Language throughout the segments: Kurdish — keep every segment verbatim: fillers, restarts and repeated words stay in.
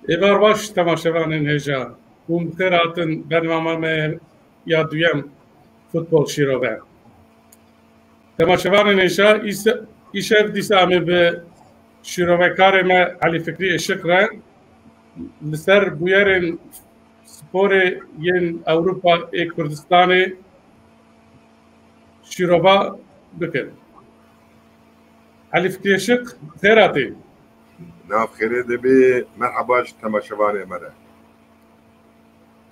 Êvar baş temaşevanên hêja. Hûn bi xêr hatin bernama me ya duyem Futbol Şîrove. Temaşevanên hêja, îse-, îşev dîsa em ê bi şîrovekarê me Elî Fikrî Işiq re li ser bûyerên sporê yên Ewropa ê Kurdistanê şîrova bikin. Elî Fikrî Işiq, xêr hatî. Nav xêrê de bê, merheba ji temaşevanê me re.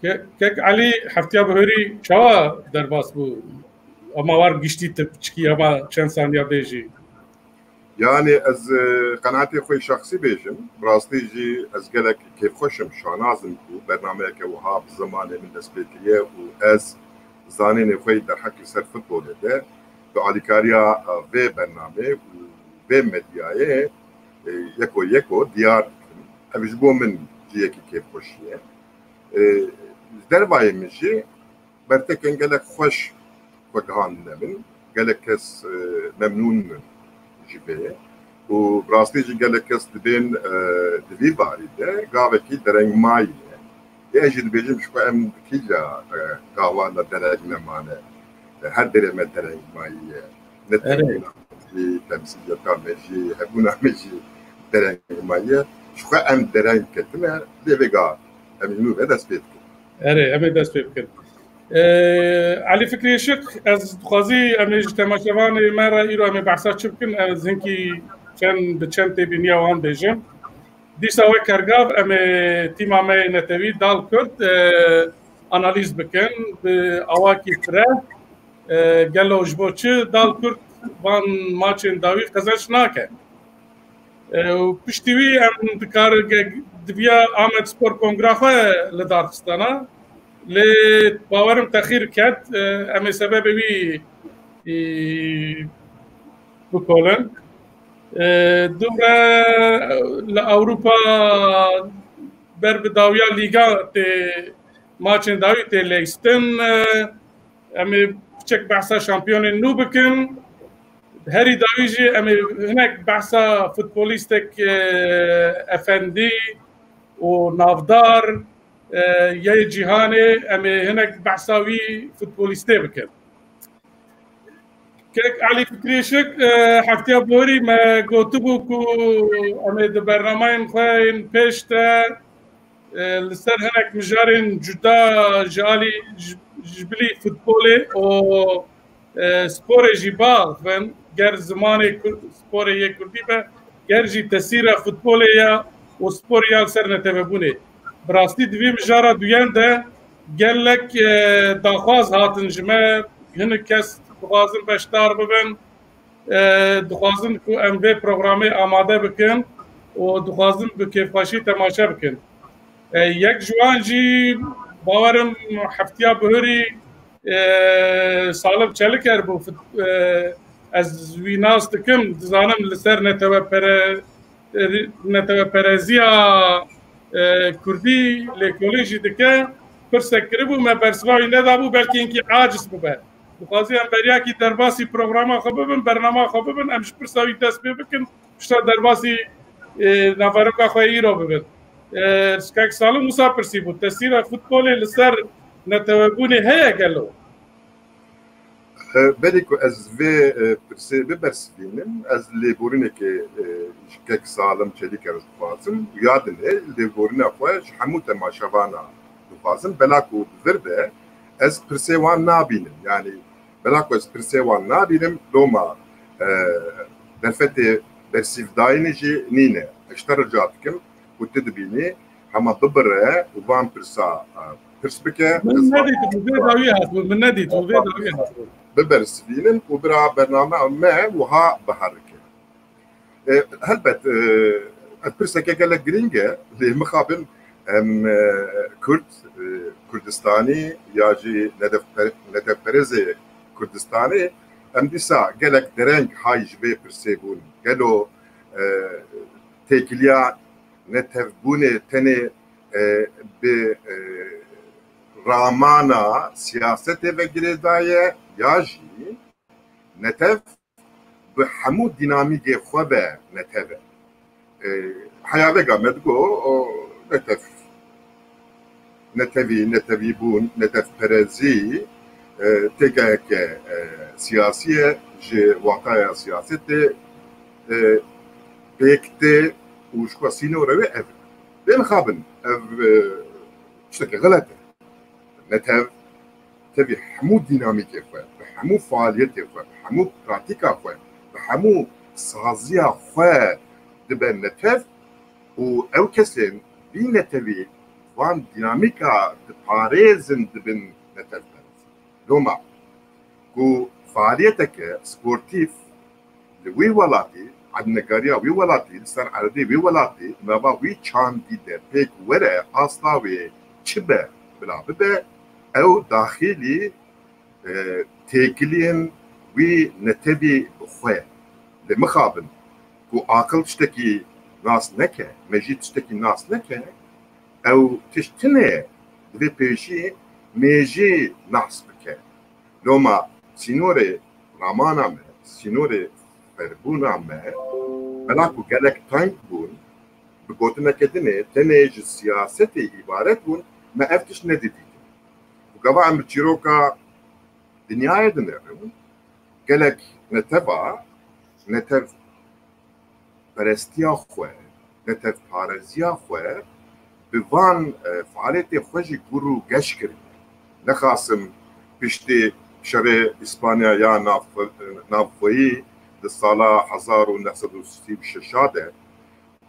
Ke-, kek Elî, heftiya bihurî çawa derbas bû? Ama war giştî tu piçikî, ama çend saniya bê jî. Yani ez, e, qenaetê xwe şexsî bêjim. Bi rastî jî ez gelek kêfxweş im, şanaz im ku bernameyeke wiha bi zimanê min dest pê kiriye û ez zanînê xwe yî derheqî ser futbolê de bi alîkariya, e, vê bernameyê û vê medyayê, e, yeko yeko diyar dikim. Ev ji bo min cihekî kêfxweşî ye. E, ji dervayê min jî bertekên gelek xweş xwe gihandine min. Gelek kes, e, memnûn in ji vê. Û bi rastî jî gelek kes dibên, e, di vî barî de gavekî derengmayî ye. Ê, ez jî dibêjim ji xwe em kîja, e, gavan de dereng nemane. E, her derê me derengmayî ye. Ne Erê. Temsîliyeta me jî, hebûna me jî derengmayî ye. Ji xwe em dereng ketine, lê vê gav em ji nû ve dest pê dikin. Erê, em ê dest pê bikin. Ee, Elî Fikrî Işık, ez dixwazî em ê ji temaşevanê me re îro em ê behsa çi bikin, ez hinkî çend, bi çend têbîniya wan bêjim. Dîsa wek her gav em ê tîma me yê netewî Dal Kurd, e, analîz bikin, bi awakî fireh, e, gelo ji bo çi Dal Kurd van maçên dawî qezenç nake. E, û piştî wî em dikar-, ge-, diviya Amed Spor Kongra xwe li dar xistana. Lê bawerim texîr ket, e, em ê sebebê wî, e, bikolin. E, dûre li Ewropa ber bi dawiya lîga tê, maçên dawî tê leyistin. E, Em ê piçek behsa şampiyonên nû bikin. Herî dawî jî em ê hinek behsa futbolîstek, e, efendî û navdar, e, yê cîhanê, em ê hinek behsa wî futbolîstê bikin. Kek Elî Fikrî Işık, e, heftiya borî me gotibû ku em ê di bernamayên xwe yên pêş de e, li ser hinek mijarên cuda ji alî ji, ji bilî futbolê û, e, sporê jî baxivin, ger zimanê Kur-, sporê yê Kurdî be, ger jî tesîra futbolê ya û sporê ya li ser netewebûnê. Bi rastî di vî mijara duyen de gelek, e, daxwaz hatin ji me, hinek kes dixwazin beşdar bibin. E, dixwazin ku em vê programê amade bikin û dixwazin bi kêfxweşî temaşe bikin. E, yek ji wan jî bawerim heftiya bihurî, e, Salim Çeliker bû. Fit-, e, ez wî nas dikim, dizanim li ser netewe pere-, netewepereziya, e, Kurdî lêkolîn jî dike. Pirsek kiribû, me bersiva wî nedabû, belkî hinkî aciz bibe. Dixwazî em beriyakî derbasî programa xwe bibin, bernama xwe bibin, em ji pirsa wî dest pê bikin, pişta derbasî, e, navberinka xwe îro bibin. E, Kek Salim wisa pirsî bû, tesîra futbolê li ser netewebûnê heye gelo? E, belê ku ez vê, e, pirsê bibersivînim, ez lêborînekê, e, ji Kek Salim Çelîker dixwazim. Ya dinê, lêborîna xwe ji hemû temaşevana dixwazim. Bela ku di vir de ez pirsê wan nabînim. Yanî bela ku ez pirsê wan nabînim, doma, e, derfetê bersîvdayînê jî nîne. Ez ji te rica dikim ku tu dibînî, hema bibire û van pirsa, e, pirs bike. Min nedîtibû, vê dawî hatibû, min nedîtibû, vê dawî hatibû. Bibersivînin û bira bername me wiha biherike. E, helbet, e, ev pirseke gelek girîng e, lê mixabin em, e, Kurd, e, Kurdistanî ya jî nedevper-, nedevperêzê Kurdistanê, em dîsa gelek dereng hay ji vê pirsê bûn. Gelo, e, têkiliya netevbûnê tenê, e, bi, e, ramana siyasetê ve girêdaye ya jî netev bi hemû dînamîkê xwe ve netev e. E, heya vêga me digo, o, Netev, netevî, netevîbûn, netevperezî, e, têgeheke, e, siyasî ye, ji wataya siyasetê, e, pêk tê û ji xwe sînore wê ev e. Bê mixabin, ev, e, tiştekî xelet e. Netev, tevî hemû dînamîkê xwe, bi hemû faaliyetê xwe, bi hemû pratîka xwe, bi hemû saziya xwe dibe netev û ew kesên vî netevî van dînamîka diparêzin dibin netevperez. Loma ku faaliyeteke sportîf li wî welatî, erdnegariya wî welatî, li ser erdê wî welatî, nava wî çandî de pêk were, asta wê çi be, bila bibe, ew daxilî, e, têkiliyên wî netevî bi xwe ye. Lê mixabin ku aqil tiştekî nas neke, mejî tiştekî nas neke, ew tişt tune ye, divê pêşî mêjî nas bike. Loma sînorê ramana me, sînorê ferbûna me, bela ku gelek teng bûn, bi gotineke din ê, tenê ji siyasetê îbaret bûn, me ev tişt nedidîtin. Û gava em bi çîroka dinyayê dinêrin, gelek neteva, netev perestiya xwe, netevpareziya xwe bi van, e, faaliyetê xwe jî gur û geş kirine. Nexasim piştî şerê Îspanya ya nav-, navxweyî di sala hezar û neh sed û sî û şeş de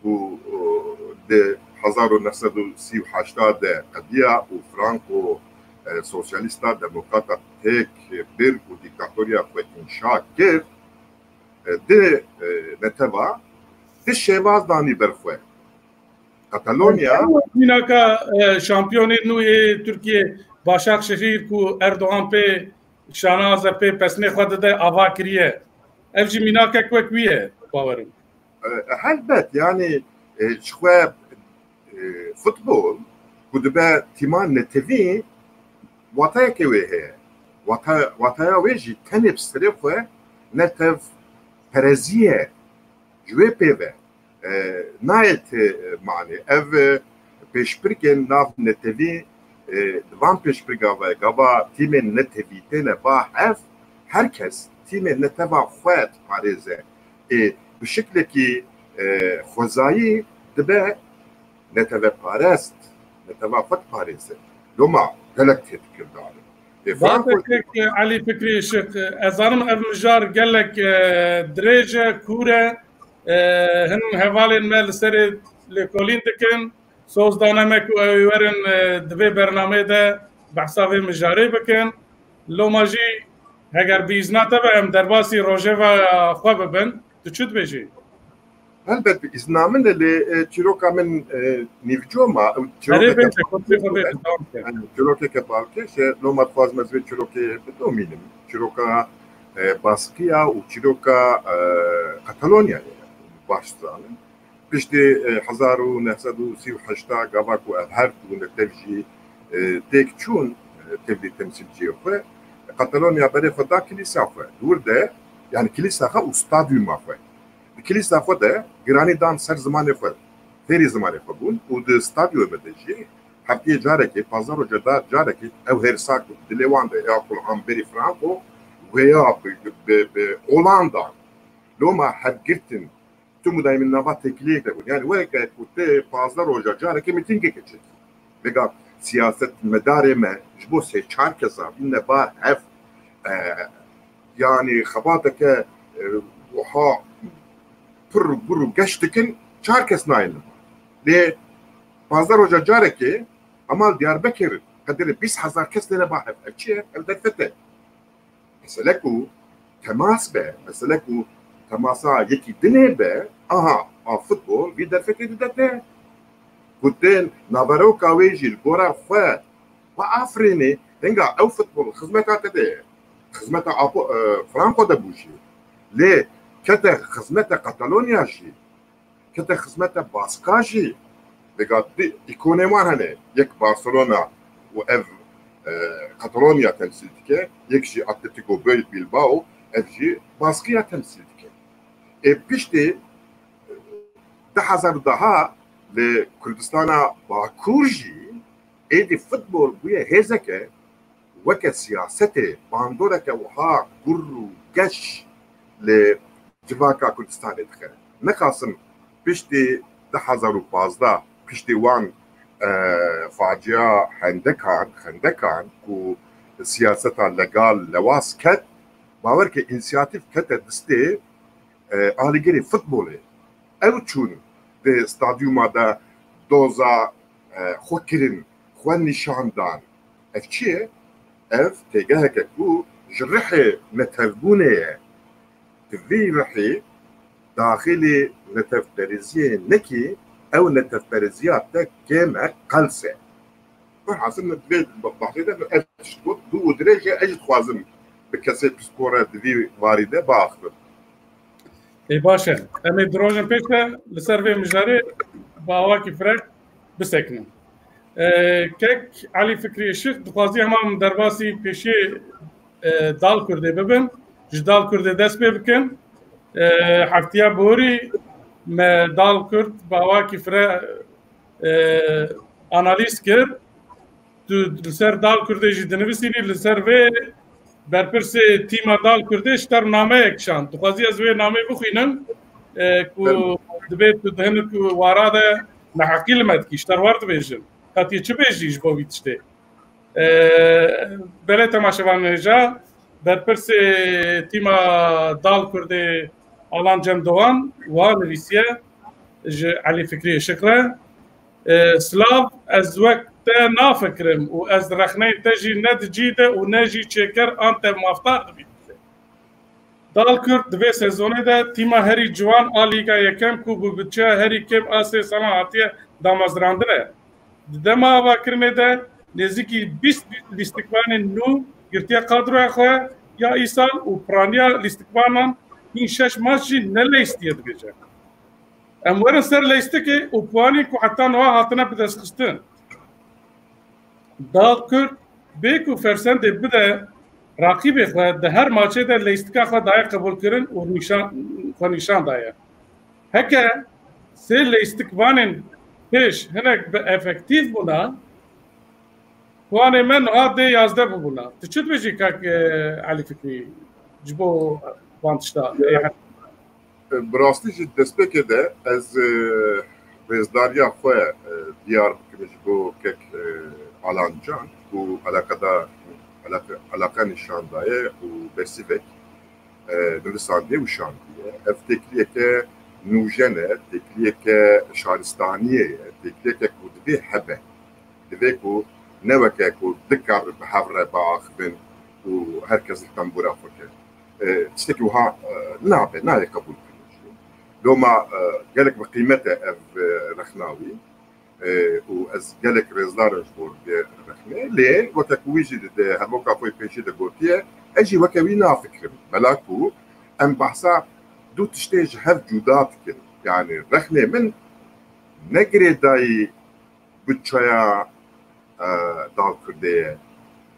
û, e, di hezar û neh sed û sî û heşt de qediya û Franco, e, sosyalîsta demokrata têk bir û dîktatoriya xwe înşa kir, e, di, e, neteva di şêwaz danî ber xwe. Katalonya. Mînaka, e, şampiyonê nû yê Tirkiyê Başakşehîr ku Erdogan pê şanaz e, pê pesnê xwe dide, ava kiriye. Ev jî mînakek wek wî ye, bawerim. E, helbet, yani, e, ji xwe, e, futbol ku dibe tîma netevî, watayeke wê heye. Wata-, wataya wê jî tenê bi serê xwe netev perezî ye. Ji wê pê ve, e, nayê ti, e, manê. Ev, e, pêşbirkên nav netevî, e, di van pêşbirka ve gava tîmên netevî têne ba hev, her kes tîmê neteva xwe diparêze. Ê, bi şiklekî, e, xwezayî dibe neteveparest, neteva xwe diparêze. Loma gelek têdikir dane. Ê, Franco Batekek, Elî Fikrî Işik, ez zanim ev mijar gelek, e, dirêj e, kûr e, e, hin hevalên me li serê lêkolîn dikin. Soz dane me ku ew ê werin, e, di vê bernameyê de behsa vê mijarê bikin. Loma jî heger bi îzna te be em derbasî rojeva xwe bibin. Tu çi dibêjî? Helbet bi îzna min e, lê, e, çîroka min, e, nîvco ma, ew Erê çîrokeke bêje, xwe bêje, xwe bêje, tamam ke. Yani, çîrokeke balkêş e, loma dixwazim ez vê çîrokê bidomînim. Çîroka, e, baskiya û çîroka, e, Katalonyayê baş zanin. Piştî, e, hezar û neh sed û sî û heşt gava ku ev her du netev jî, e, têk çûn, e, tevlî temsîlciyê xwe, Katalonya berê xwe da kilîsa xwe. Dûr de, yani kilîsa xwe û stadyuma xwe. Di kilîsa xwe de giranî dan ser zimanê xwe. Fêrî zimanê xwe bûn û di stadyumê de jî heftiyê carekê, pazdeh roja de carekê ew hêrsa ku dilê wan de ya ku li hemberî Franco wêya bi, bi, bi olan dan. Loma hevgirtin, tu mudayî min nava têkiliyek de bûn. Yani weke ku tê pazdeh roja carekê mîtîngeke çekî. Vêga siyasetmedarê me ji bo sê çar kesa bîne bar hev, e, yani xebateke, e, wiha pir gur û geş dikin, çar kes nayên li bar. Lê pazdeh roja carekê hema li Diyarbekir qedirê bîst hezar kes têne bar hev. Ev çi ye? Ev derfet e. Mesele ku temas be, mesele ku temasa yekî dinê be, aha, a futbol vî derfetê dide te. Ku tên naveroka wê jî li gora xwe biafirînê, hinga ew futbol xizmeta te de ye. Xizmeta Apo, e, Franco de bû jî. Lê kete xizmeta Katalonya jî. Kete xizmeta Baska jî, vêga di îkonê wan hene, yek Barcelona û ev, e, Katalonya temsîl dike, yek jî Atletico Bil-, Bilbao, ev jî Baskiya temsîl dike. Ê piştê, e, du hezar û deh Li Kurdistana Bakur jî êdî futbol bûye hêzeke weke siyasetê, bandoreke wiha gur û geş li civaka Kurdistanê dixe. Nexasim piştî du hezar û pazdeh, piştî wan, e, facia hendekan, xendekan ku siyaseta legal lewaz ket, bawer ke însiyatîf kete distê, e, alîgirê futbolê. Ew çûn di stadyuma de doza, e, xwe kirin, xwe nîşan dan. Ev çi ye? Ev têgeheke ku ji rihê netevbûnê ye. Tu vî rihî daxilî netevpereziyê nekî, ew netevpereziya te kêm e, qels e. Velhasil min divê bahsê de ev tişt got, dû û dirêj e, ez jî dixwazim bi kesê piskor re di vî warî de biaxivim. Ê baş e. Em ê di rojan pêş de li ser vê mijarê bi awakî fireh bisekinin. E, kek Elî Fikrî Işik dixwazî hema min derbasî pêşiyê, e, Dal Kurdê bibin. Ji Dal Kurdê dest pê bikin. E, heftiya borî me Dal Kurd bi awakî fireh, e, analîz kir. Tu li ser Dal Kurdê jî dinivisînî, li ser vê berpirsê tîma Dal Kurdê ji te re nameyek şand. Dixwazî ez wê nameyê bixwînim, e, ku Fermo. Dibê tu di hinek wara de neheqî li me dikî, ji te re wer dibêjim. Qetiyê çi bêjî ji bo vî tiştê? E, belê temaşevan hêja, berpirsê tîma Dal Kurdê Alan Cem Doğan wiha nivîsiye ji Elî Fikrî Işik re. E, silav, ez wek te nafikirim û ez rexneyên te jî ne di cî de û ne jî çêker an te mafdar dibî. Dal Kurd di vê sezonê de tîma herî ciwan a Lîga Yekem ku bi budçeya herî kêm a sê salan hatiye damezrandin e. Di dema avakirinê de nêzîkî bîst lîstikvanên nû girtiye kadroya xwe ya îsal û piraniya lîstikvanan hîn şeş maç jî neleystiye dibêje. Em werin ser leystikê û puanên ku heta niha hatine bidestxistin. Dal Kurd bê ku fersendê bide raqîbê xwe, di her maçê de leystika xwe daye qebûlkirin û nîşan, xwe nîşan daye. Heke sê leystikvanên pêş hinek bi efektîf bûna, puanê me niha dê yazdeh bûbûna. Tu çi dibêjî kak, e, Elî Fikrî, ji bo van tişta? Bi rastî jî destpêkê de ez, e, rêzdariya xwe, e, diyar bikim ji bo kek, e, Alan Can ku eleqedar, eleqe, eleqe nîşan daye û bersîvek, e, nivîsandiye û şandiye. Ev têkiliyeke nûjen e, têkiliyeke şaristaniyê ye, têkiliyeke ku divê hebe. Divê ku ne weke ku du kar bi hev re biaxivin û her kes li tembûra xwe ke. E, tiştekî wiha, e, nabe, nayê qebûl kirin jî. Loma, e, gelek bi qîmet e ev, e, rexna wî. E, û ez gelek rêzdar im ji bo vê rexnê. Lê weke ku wî jî di, di hermoka xwe yê pêşî de gotiye, ez jî weke wî nafikirim. Bela ku em behsa du tiştê ji hev cuda dikin. Yanî rexnê min ne girêdayî budçeya, e, Dal Kurdê ye,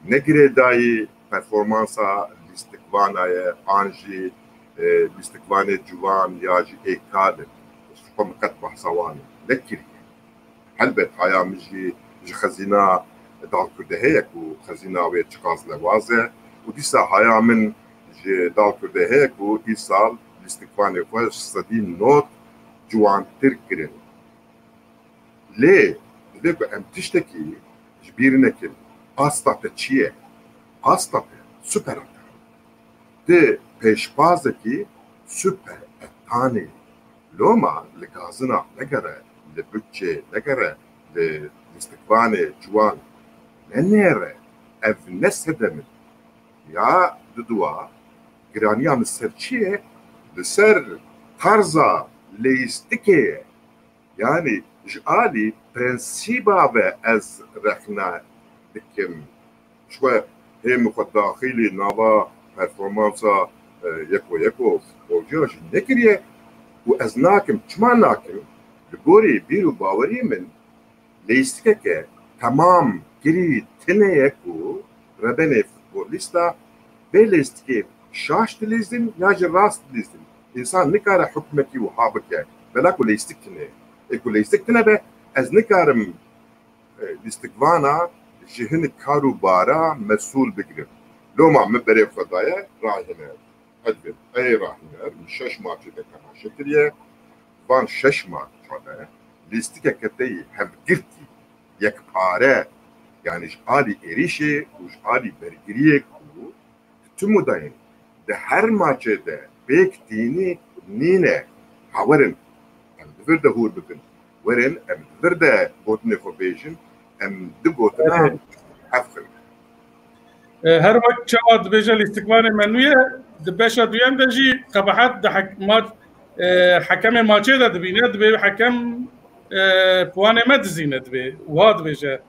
ne girêdayî performansa lîstikvana ye, an jî, e, lîstikvanê ciwan ya jî êkal in. Ez xwe min qet behsa wan nekiriye. Helbet haya min jî ji xezîna Dal Kurdê heye ku xezîna wê çiqas lewaz e û dîsa haya min ji Dal Kurdê heye ku îsal lîstikvanê xwe ji sedî nod ciwantir kirin. Lê divê ku em tiştekî ji bîr nekin. Asta te çi ye? Asta te, supera te. Ti pêşbazekî super etanê. Loma li gazina negere, li budçê negere, li lîstikvanê ciwan nenêre. Ev ne sedem in. Ya diduwa, giraniya min ser çi ye? Li ser tarza leyîstikê ye. Yanî ji alî prensîba ve ez rexne dikim. Ji xwe hê min xwe daxilî nava performansa, e, yeko yeko futbolciya jî nekiriye û ez nakim. Çima nakim? Li gorî bîr û bawerî min leyîstikeke temam kirî tune ye ku rebenê futbolîsta bê leyîstikê şaş dilîzin ya jî rast dilîzin. Însan nikare hukmekî wiha bike, bela ku leyîstik tune ye. Ê ku lîstik tine be, ez nikarim, e, lîstikvana ji hinek kar û bara mesûl bigirim. Loma min berê xwe daye, rahîne. Ez dibêm, ey rahîner, min şeş maçê te temaşe kiriye. Van şeş maça de lîstikeke te yî hevgirtî, yekpare, yanî ji alî êrîşê û ji alî bergiriyê ku di tim û dayîn di her maçê de pêk tînî nîne. Ha werin, em di vir de hûr bibin. Werin, em di vir de gotinê xwe bêjin, em di gotina Evet. hev xin. E, her wek çawa dibêje lîstikvanê me nû ye, di beşa duyem de jî qebahet di hek-, ma-, e, hekemê maçê de dibîne, dibê hekem, e, puanê me dizîne dibê. Wiha dibêje.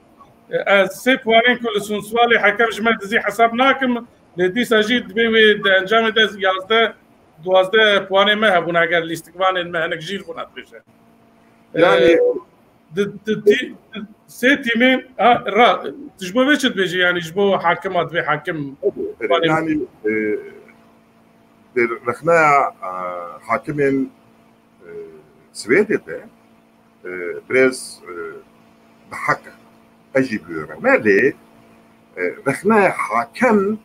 E, ez sê puanên ku li Sunsualê hekem ji me dizî hesab nakim, lê dîsa jî dibê wê di encamê de yazdeh, duwazdeh puanê me hebûn eger lîstikvanên me hinek jîr bûna dibêje. Yani Ee, di, di, di, di, sê tîmên, ha, ra, tu ji bo vê çi dibêjî? Yani ji bo hakima divê hakim Erê, Erê, yani, e, di rexneya, e, hakimên, e, Swêdê de, e, birêz, e, bi heq e. Ez jî bi wê re me, lê, e, rexneya hakem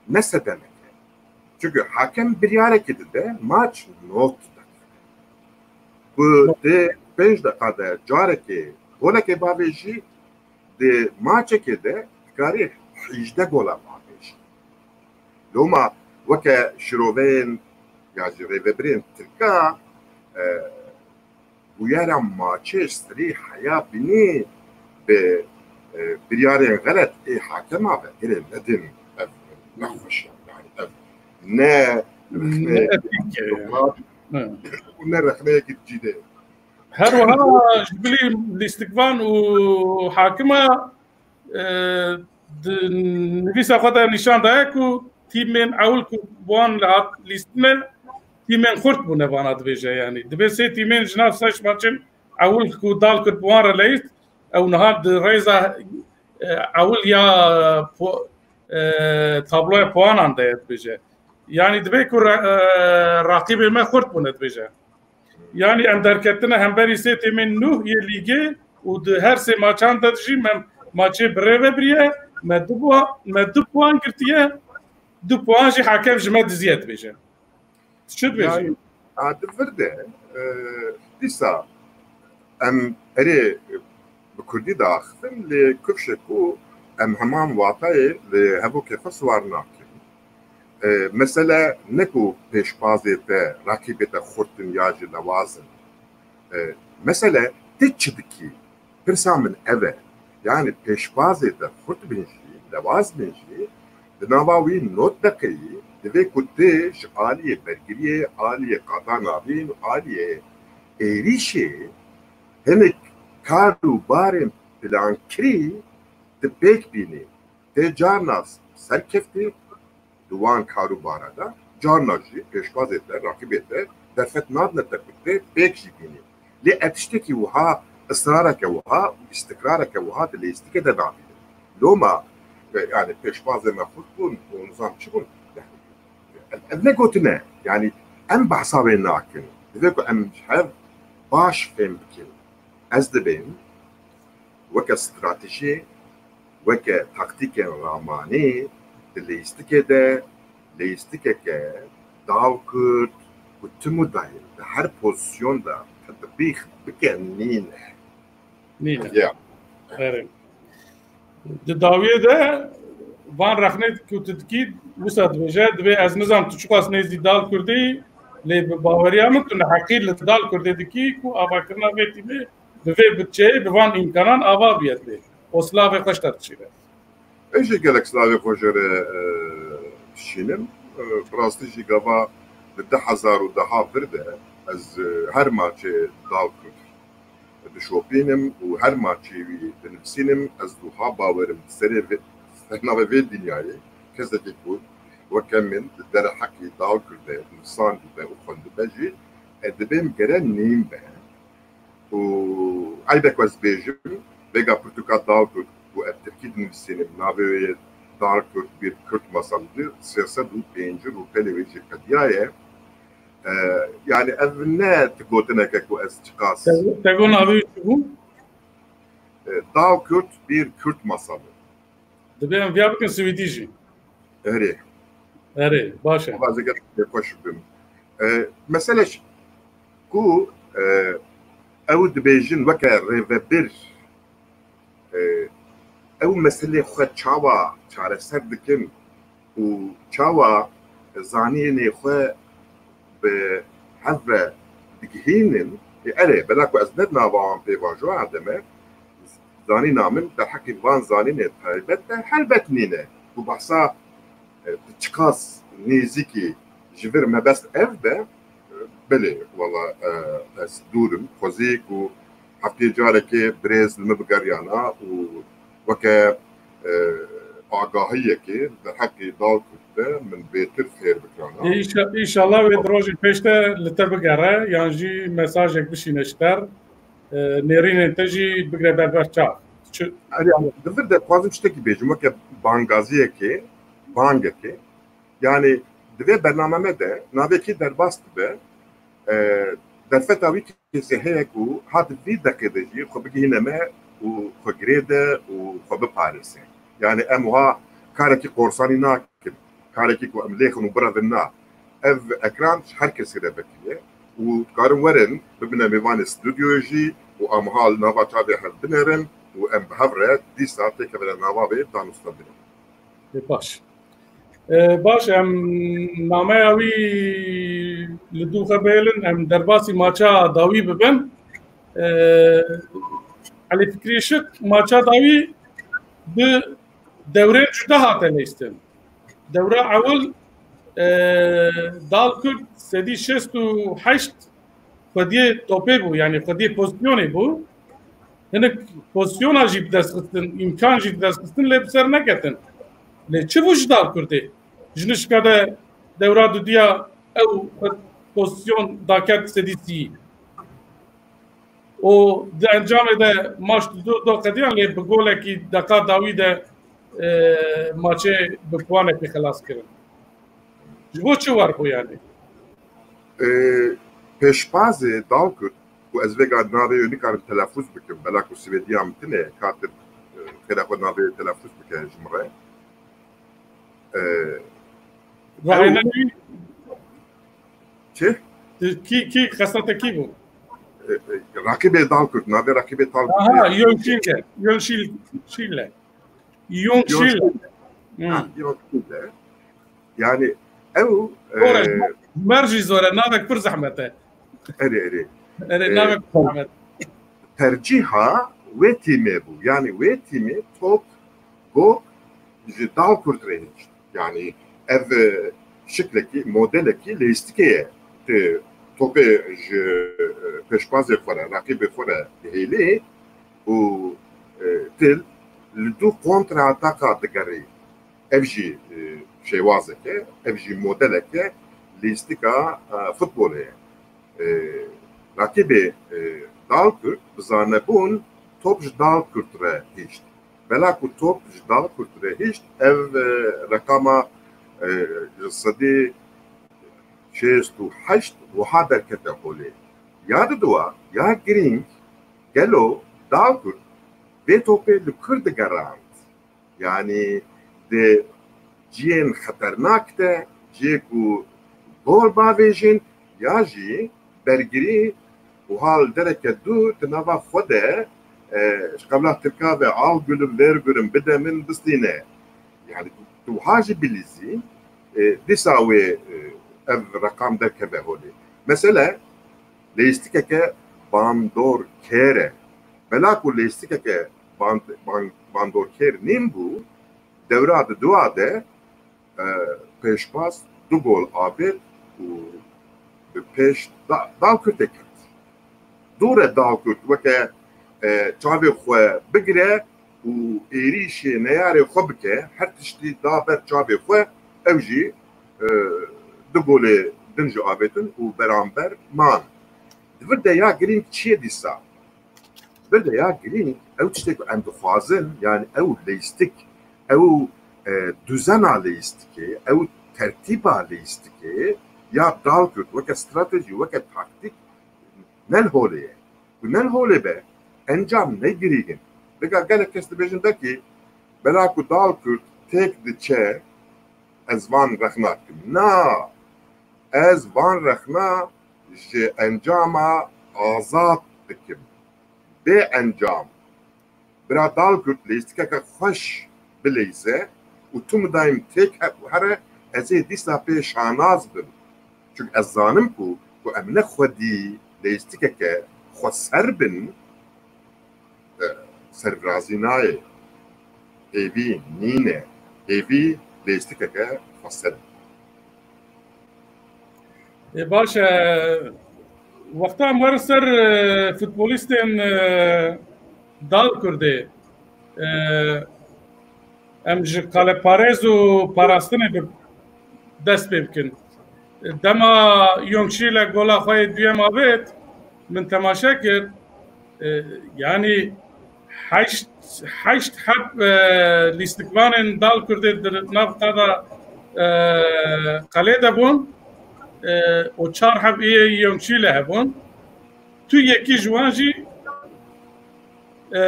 ne sedemek e. Çunku hakem biryarekî dide, maç not dike. Ku di pênc deqa de carekê golekê bavêjî, di maçekê de dikarî hîjdeh gola bavêjî. Loma weke şiroveyên ya jî rêvebirên Tirka, e, bûyera maçê ji serî heya bînî bi, e, biryarên xelet ê hakema ve girê nedin. Ev nexweş e, yani ev ne Ne rexneyekî etîk e. Û ne rexneyekî cîdê. Her wiha ji bilî lîstikvan û hakima, e, di nivîsa xwe de nîşan daye ku tîmên ewil ku bi wan li hat lîstine, tîmên xurt bûne vana dibêje. Yanî dibê sê tîmên ji nav sê maçên ewil ku Dalkurd bi wan re leyîst, ew niha di rêza, e, ewil ya po-, e, tabloya puanan de ye dibêje. Yanî dibê ku re-, e, raqîbê me xurt bûne dibêje. Yanî em derketine hemberî sê têmên nûh yê lîgê û di her sê maçan de jî me maçê bi rê ve biriye, me du puan, me du puan girtiye, du puan jî hakem ji me diziye dibêje. Tu çi dibêjî? Yani, a, di vir de, e, dîsa em erê bi kurdî diaxivin, lê kifşê ku em heman watayê li hevokê xwe siwar nakin. E, mesele ne ku pêşbazê te, raqîbê te xurt in ya jî lewaz in. E, mesele tu çi dikî? Pirsa min ev e. Yani pêşbazê te xurt bin jî, lewaz bin jî, di nava wî not deqeyî, divê ku tu ji aliyê bergiriyê, aliyê qada navîn û aliyê êrîşê hinek kar û barên plankirî tu pêk bînî. Tê carna serkeftî di wan kar û bara de, carna jî pêşbazê te, raqîbê te derfet nadine te ku tê pêk jî bînî. Lê ev tiştekî wiha, israreke wiha û îstikrareke wiha di lêstikê de nabîne. Loma, e, yani pêşbazê me xurt bûn û nizam çi bûn? Yani, ev, ev ne gotine. Yani em behsa wê nakin. Divê ku em ji hev baş fêm bikin. Ez dibêm weke stratejî, weke taktîkên ramanî di leyîstikê de, leyîstikeke Dalkurd ku tim û dayîn di her pozîsyon de tetbîq bike nîne. Nîne. Ya. Erê. Di dawiyê de van rexnê ku tu dikî, wisa dibêje, dibê ez nizam tu çiqas nêzî Dalkurdê yî, lê bi baweriya min tu neheqî li Dalkurdê dikî ku avakirina vê tîmê bi vê budçeyê, bi van îmkanan ava bûye dibê. Û silavê xweş te dişîne. Ez jî gelek silavê xwe jê re, e, dişînim. E, bi rastî jî gava di du hezar û deh vir de ez, e, her maçê Dalkurd dişopînim û her maçê wî dinivîsînim. Ez wiha bawer im di serê vê, ser navê vê dinyayê kesekî ku weke min di derheqî Dalkurdê nivîsandîbe û xwendibe jî, e, dibêm gere nîn be. Û eyb e ku ez bêjim, vêga pirtûka Dalkurd ku ez tirkî dinivîsînim, navê wê ye Dalkurd bir Kürt masalıdır, sê sed û pêncî rûpelê wê jî qediyaye. Yani ev ne ti gotineke ku ez çiqas. Te, te got navê wî çi bû? E, Dal Kürt bir Kürt masalı. Divê em viya bikin swîdî jî. Erê. Erê, baş e. Bazı gelek xweş bim. E, mesele ş-, ku, e, ew dibêjin weke rêvebir, e, ew meselê xwe çawa çareser dikin û çawa zanînê xwe bi hev re digihînin? Ê, erê, bela ku ez ne di nava wan pê vajo, erdem e, zanîna min derheqî van zanînê taybet de helbet nîne. Ku behsa, e, tu çiqas nêzîkî ji vir mebest ev be, e, belê, wela, e, ez dûr im. Xwezî ku heftê carekê birêz li min bigeriyana û weke, e, agahiyekê derheqê Dal Kürt de min bêtir fêr bikirana. Ê, înşa-, înşallah wê di rojên pêş de li te bigere, yan jî mesajek bişîne ji te re, e, nêrînên te jî bigre berber çav. Çi- Erê, yani, di vir de dixwazim tiştekî bêjim, weke bangaziyekê, bangekê. Yani, di vê bername me de navê kî derbas dibe, e, derfeta wî kesê heye ku ha di vî deqê de jî xwe bigihîne me û xwe girêde û xwe biparêze. Yani, em wiha karekî korsanî nakin, karekî ku em lêxin û birevin na. Ev ekran ji her kesî re vekiriye û dikarin werin bibine mêvanê stûdyoyê jî û em wiha li nava çavê hev binêrin û em bi hev re dîsa têkevine nava vê danûstandinê. Ê, baş. Ê, baş, em nameya wî li dû xwe bihêlin, em derbasî maça dawî bibin. Ê, Elî Fikrî Işik, maça dawî bi dewrên cuda hate leyistin. Dewra ewil, e, Dal Kurd sedî şêst û heşt xwediyê topê bû, yani xwediyê pozisyonê bû. Hinek pozisyona jî bi dest xistin, îmkan jî bi dest xistin, lê bi ser neketin. Lê çi bû ji Dal Kurdê? Ji nişka de dewra dudiya ew pozisyon daket sedî sî. Û di encamê de maç du do qediyan, lê bi golekî deqa dawî de, e, maçê bi puanekê xelas kirin. Ji bo çi war bû yani? E, pêşbazê Dalkurt, ku ez vêga navê wê nikarim telafuz bikim, bela ku Swêdiya min tine, katir, e, xêra xwe navê wê telafuz bike ji min re. E, Rahêna ew- wî Çi? Kî, kî, xeseta te kî bû? E, e, Rakîbê Dalkurt, navê Rakîbê Dalkurt. Aha, Yön Şîle. Yön Şîl-, Şîle. Yön Şîle. Hı. Ha, Yön Şîle. Yani ew, Zor e, e, mer jî zor e, navek pir zehmet e. Erê, erê. Erê, e, navek pir zehmet. Tercîha wê tîmê bû. Yani wê tîmê top, gok ji Dalkurt re hişt. Yani ev, e, şiklekî, modelekî leyîstikê ye. Tu topê ji, e, pêşbazê xwe re, raqîbê xwe re dihêlî û, e, tu li dû kontraataka digerî. Ev jî, e, şêwazek e, ev jî modelek e, leyîstika, e, futbolê ye. E, rakîbê, e, Dalkurt bi zanebûn top ji Dalkurt re hişt. Bela ku top ji Dalkurt re hişt, ev, e, reqama, e, ji sedî şêst û heşt wiha derkete holê. Ya diduwa, ya girîng, gelo Dalkurt vê topê li kur digerand? Yani di cihên xeternak de, cihê ku gol bavêjin, ya jî bergirî û hal dereke dûr di nava xwe de, e, ji qebla tirka ve al gülüm, ver gülüm, bide min, bistîne. Yani tu wiha jî bilîzî, e, dîsa wê, e, ev reqam derkeve holê. Mesele leyîstikeke bandorkêr e. Bela ku leyîstikeke band-, ban-, bandorkêr nîn bû, dewra di dua de, e, pêşbaz du gol avêt û bi pêş da-, Dalkurtê kevt. Dû re Dalkurt weke, e, çavê xwe bigire û êrîşê neyarê xwe bike, her tiştî da ber çavê xwe, ew jî, e, du golê din jî avêtin û beramber man. Di vir de ya girîng çi ye dîsa? Bir de ya girîng, ew tiştê ku em dixwazin, yani ew leyîstik, ew, e, duzena leyîstikê, ew tertîba leyîstikê, ya Dalkurt weke stratejî, weke taktîk ne li holê ye. Ku ne li holê be, encam ne girîng in. Lika gelek kes dibêjin, belkî bela ku Dalkurt têk diçe, ez van rexna dikim. Na, ez van rexna ji encama azad dikim. Bê encam. Bira Dalkurt lêstikeke xweş bileyze û tu midayim têk he-, here, ez ê dîsa pê şanaz bim. Çunke ez zanim ku, ku em ne xwedî lêstikeke xweser bin, e, servirazî nayê. Hêvî nîne. Hêvî lêstikeke xweser in. Ê, baş e, wexta em werin ser e, futbolîstên e, Dalkurdê, e, em ji qaleparêz û parastinê bi dest pê bikin. E, dema Yongşî le gola xwe yê duyem avêt, min temaşe kir. E, yanî heşt, heşt heb e, lîstikvanên Dalkurdê di nav qada e, qelê de bûn. E, û çar heb ê Yongşî le hebûn. Tu yekî ji wan jî e,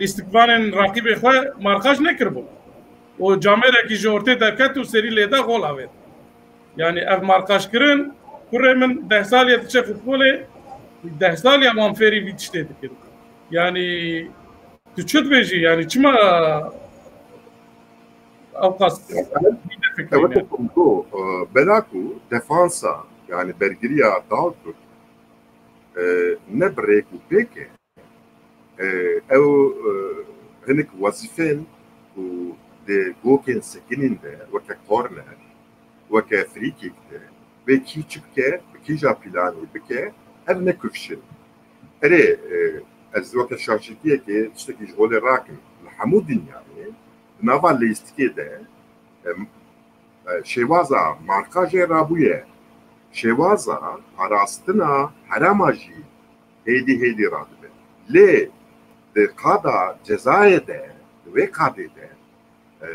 lîstikvanên raqîbê xwe marqaj nekiribû. Û camêrekî ji ortê derket û serî lê de gol avêt. Yanî ev marqajkirin, kurê min deh saliye diçe futbolê, deh saliye wan fêrî vî tiştê dikin. Yanî tu çi dibêjî? Yanî çima ew qas Evet, Kongo, e, bela ku defansa, yani bergiriya Dalkurt, e, ne bi rêk û pêk e. E, ew, e, hinek wezîfên ku di gokên sekinîn de weke korner, weke frîkîk de, wê kî çi bike, bi kîja planî bike, ev ne kufş in. Erê, e, ez weke şaşîtiyekê tiştekî ji holê rakim. Li hemû dinyayê, di nava leyîstikê de, e, e, şêwaza markajê rabûye. Şêwaza parastina herema jî hêdî hêdî radibe. Lê di qada cezayê de, di wê qadê de, e,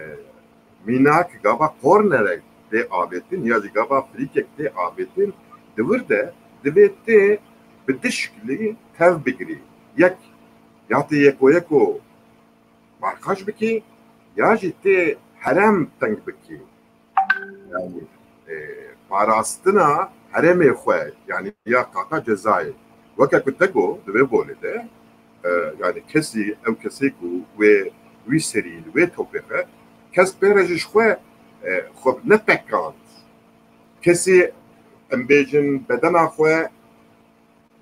mînak gava kornerek tê avêtin ya jî gava frîkek tê avêtin, di wir de divê tê bi du şiklî tev bigirî. Yek, ya tê yeko yeko markaj bikî, ya jî tê herem teng bikî. Yani, e, parastina heremê xwe, yani ya qata cezayê. Weke ku te got, di vê golê de, e, yani kesî, ew kesê ku wê wî serî li wê topê ve, kes pê re ji xwe, e, xwe netekand. Kesî, em bêjin, bedena xwe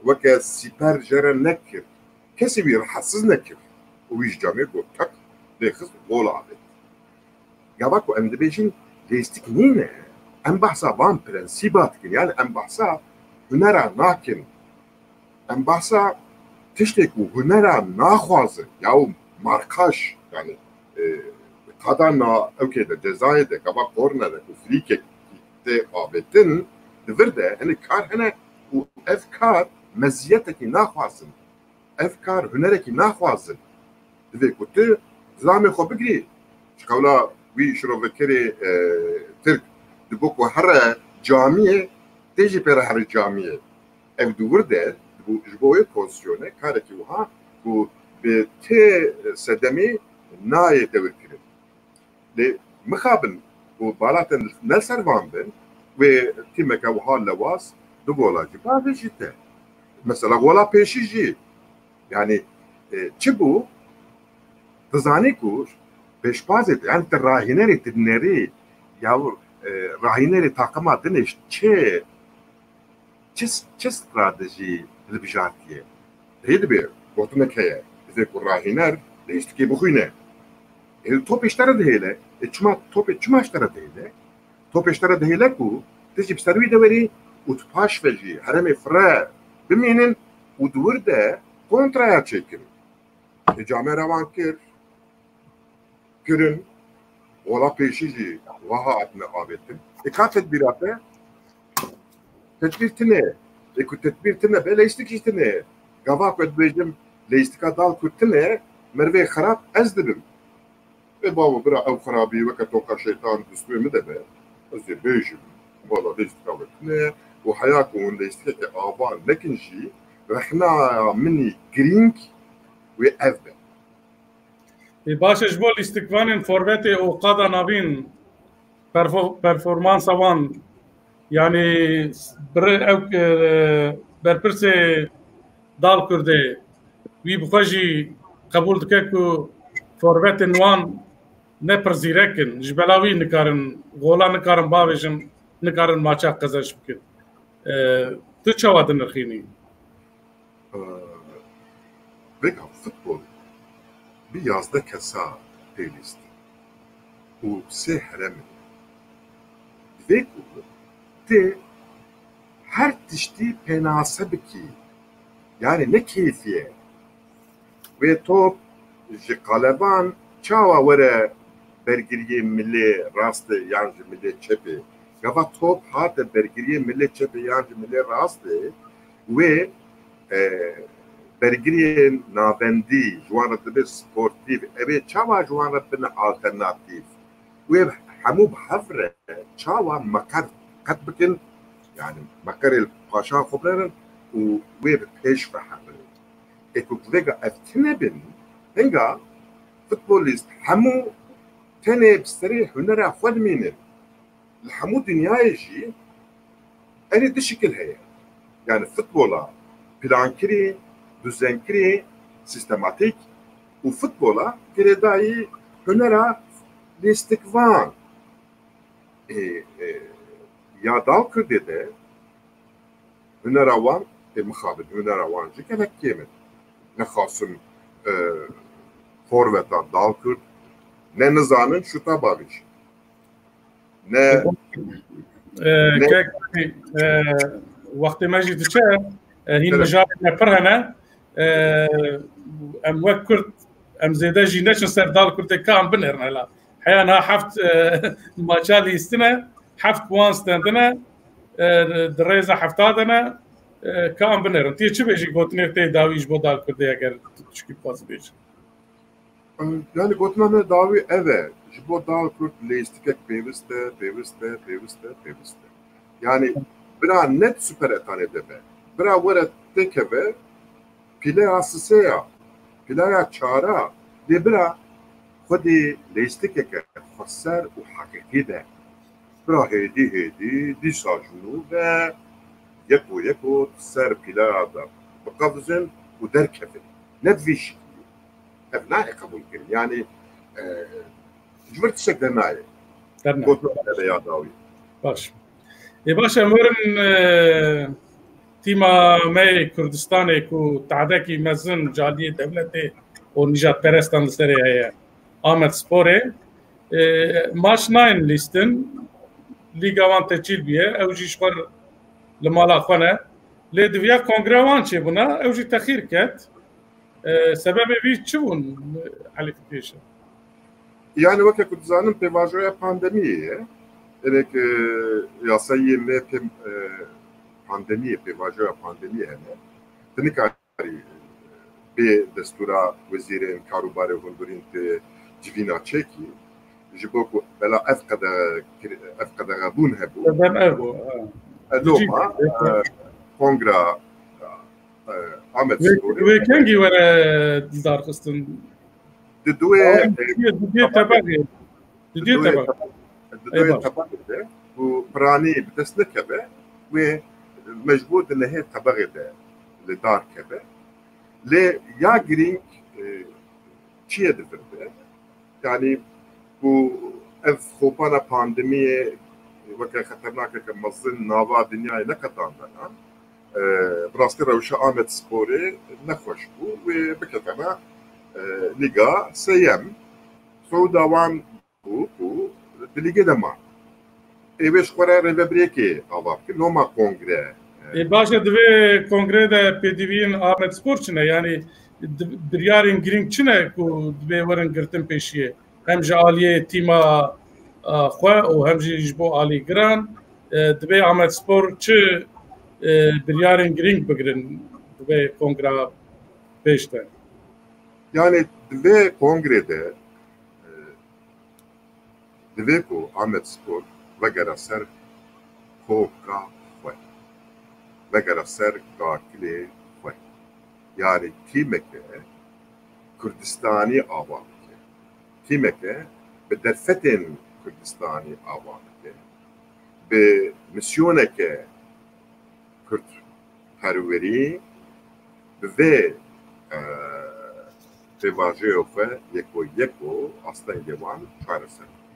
weke sîper jê re nekir. Kesî wî rehetsiz nekir. Û wî ji camê got, tak, lê xist, gol avêt. Gava ku em dibêjin lêstik nîne, em behsa van prensîba dikin. Yani em behsa hunera nakin. Em behsa tiştê ku hunera naxwazin, ya û markaj, yani, e, qada na ewkê de, cezayê de, gava kornerek û frîkek tê avêtin, di vir de hinek kar hene û ev kar meziyetekî naxwazin. Ev kar hunerekî naxwazin. Divê ku tu zilamê xwe bigirî. Ji qewla wî şirovekerê, e, Tirk digot ku here camiyê, tê jî pê re here camiyê. Ev di wir de, ji bo wê pozisyonê, karekî wiha ku bi tê sedemê nayê dewirkirin. Lê mixabin ku bala te ne li ser van bin, wê tîmeke wiha lewaz du gola jî bavêjî te. Mesela gola pêşî jî, yani, e, çi bû? Dizanî ku pêşbazê te, yani te rahînerê te dinerî, ya, e, rahînerê taqima din ê çi, çi, çi stratejî hilbijartiye? Rê dibe, gotinek heye, divê ku rahîner leyîstikê bixwîne. Ê, topê ji te re dihêle, ê, çima, topê çima ji te re dihêle? Topê ji te re dihêle ku tu jî bi ser wî de werî û tu paş ve jî heremê fire bimînin û di wir de kontraya çêkin. Ê, camêra wan kir, kirin, gola pêşî jî wiha hatine avêtin. Ê, ka tedbîra te? Tedbîr tune. Ê, ku tedbîr tune be, leyîstik jî tune. Gava ku dibêjim, leyîstika Dalkurt tune, merivê xerab ez dibim. Ê bavo, bira, ew xerabî weke toqa şeytan destûyê min de be, ez ê bêjim. vala lîstika we tune û heya ku hûn lîstikeke ava nekin jî, rexna min î girîng wê ev be. Ê, baş e, ji bo lîstikvanên forvetê û qada navîn perfo- performansa wan, yanî bir ew, e, berpirsê Dal Kurdê wî bi xwe jî qebûl dike ku forvetên wan ne pir zîrek in, ji bela wî nikarin, gola nikarin bavêjin, nikarin maça qezenc bikin. E, tu çawa dinirxînî? Vêga futbol bi yazdeh kesa pêlîst û sê herem in. Divê ku tu her tiştî pênase bikî, yani ne keyfî ye. Wê top ji qaleban çawa were bergiriyê milê rastê yan ji milê çepê? Gava top hate bergiriyê milê çepê yan ji milê rastê, wê, e, bergiriyên navendî ji wan re dibe sportîf, ev ê çawa ji wan re bine alternatîf? Wê hemû bi hev re çawa meqer qet bikin, yani meqerê li paşan xwe binerin û wê bi pêş ve herin. Ê ku vêga ev tune bin, hinga futbolîst hemû tenê bi serê hunera xwe dimînin. Li hemû dinyayê jî erê du şikil heye. Yani futbola plankirî, duzenkirî, sistematîk û futbola girêdayî hunera lîstikvan. Ê, e, ya Dal Kurdê de hunera wan, ê mixabin, hunera wan jî gelek kêm in. Nexasim, e, forveta Dal Kurd, ne nizanin şuta bavêjin. Ne E, kek, e, wextê me jî diçe, e, hîn mijarê me pir hene. E, em wek Kurd, em zêde jî neçin ser Dal Kurdê, ka em binêrin hela. Heya niha heft, e, maça lîstine, heft puan stendine, e, di rêza hefta de ne, e, ka em binêrin. Tê çi bêjî, gotinê tê dawî ji bo Dal Kurdê, eger tu tişkî bixwazî bêjî? Yani gotina me dawî ev e. Ji bo Dal Kurd lêstikek pêwist e, pêwist e, pêwist e, pêwist e. Yani bira ne di Super Etanê de be. Bira were têkeve pîleya sisê ya, pîleya çar a, lê bira xwedî lêstikeke xweser û heqîqî de. Bira hêdî hêdî dîsa ji nû ve yeko yeko ser pîleya de biqevizin û derkevin. Ne bi vî şiklî. Ev nayê qebûlkirin. Yanî, e, ji vir tiştek dernayê. Dernayê. Gotina me ya dawî. Baş. Ê baş, em werin, e, tîma me yê Kurdistanê ku tahdekî mezin ji aliyê dewletê û nîjadperestan li serê heye, Amedsporê. E, maç nayên lîstin, lîga wan tehcîl bûye, ew jî ji xwe li mala xwe ne. Lê diviya kongreya wan çêbûna, ew jî texîr ket. E, sebebê vî çi bûn, Elî Fikirîşe? Yani weke ku dizanin pêvajoya pandemiyê ye. Erê ke yasayê me pê, e, pandemiyê, pêvajoya pandemiyê hene. Ti nikarî bê destûra wezîrên karûbarê hundirîn tê civîna çêkî. Ji bo ku bela ev qedexe kir-, ev qedexebûn hebû. Sebeb ev bû, ha. E, loma, e, kongra, e, Amed Wê, Sporê. Wê kengî were darxistin? Di duê, Di duê tebexê. Di duê tebexê. Di duê tebexê de ku piranî bi dest nekeve, wê mecbûr di nehê tebexê de li dar keve. Lê ya girîng, e, çi ye di vir de? Yanî ku ev xopana pandemiyê weke xeternakeke mezin nava dinyayê neqetandana, e, bi rastî rewşa Amed Sporê nexweş bû. Wê biketena, e, Lîga Seyem. Siûda wan bû ku di lîgê de man. Ê wê ji xwe re rêvebirêkê ava bike. Loma kongre. Ê, baş e, di vê kongreyê de pêdiviyên Amed Spor çi ne? Yanî di-, biryarên girîng çi ne ku divê werin girtin pêşiyê? Hem ji aliyê tîma, a, xwe û hem jî ji bo alîgiran, e, divê Amed Spor çi, e, biryarên girîng bigirin, divê kongra pêş de? Yani di vê kongrê de, e, divê ku Amed Spor vegere ser koka xwe, vegere ser kakilê xwe. Yanî tîmeke Kurdistanî ava bike. Tîmeke bi derfetên Kurdistanî ava bike. Bi misyoneke Kurdperwerî bi vê, e, pêvajoya xwe yeko yeko astengê wan çareser bike.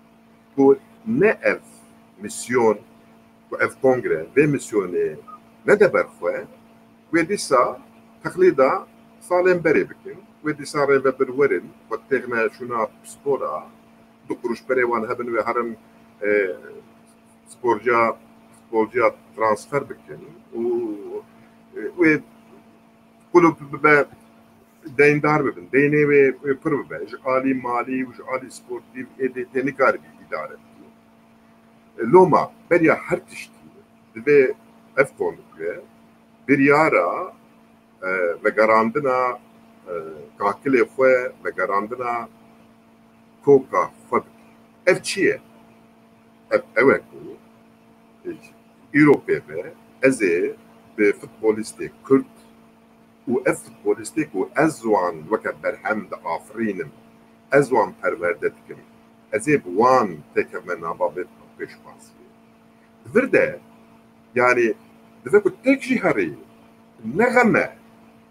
Ku ne ev misyon, ku ev kongre vê misyonê nede ber xwe, wê dîsa teqlîda salên berê bikin, wê dîsa rêvebir werin, xwe têxine şûna pispor a, du quruş berê wan hebin, wê herin, e, sporciya, futbolciya transfer bikin û, e, wê kulüp bibe deyndar bibin, deynê wê, wê pir bibe, ji alî malî û ji alî sportîv êdî tê nikaribî îdare bikî. E, loma beriya her tiştî divê ev kongre biryara, e, vegerandina, e, kakilê xwe, vegerandina koka xwe bike. Ev çi ye? Ev, ew e ku, e, îro pê ve ez ê bi futbolîstê Kurd û ev futbolîstê ku ez wan weke berhem diafirînim, ez wan perwerde dikim, ez ê bi wan têkevime nava vê pêşbaziyê. Di vir de, yanî, divê ku têk jî herî, ne xem e,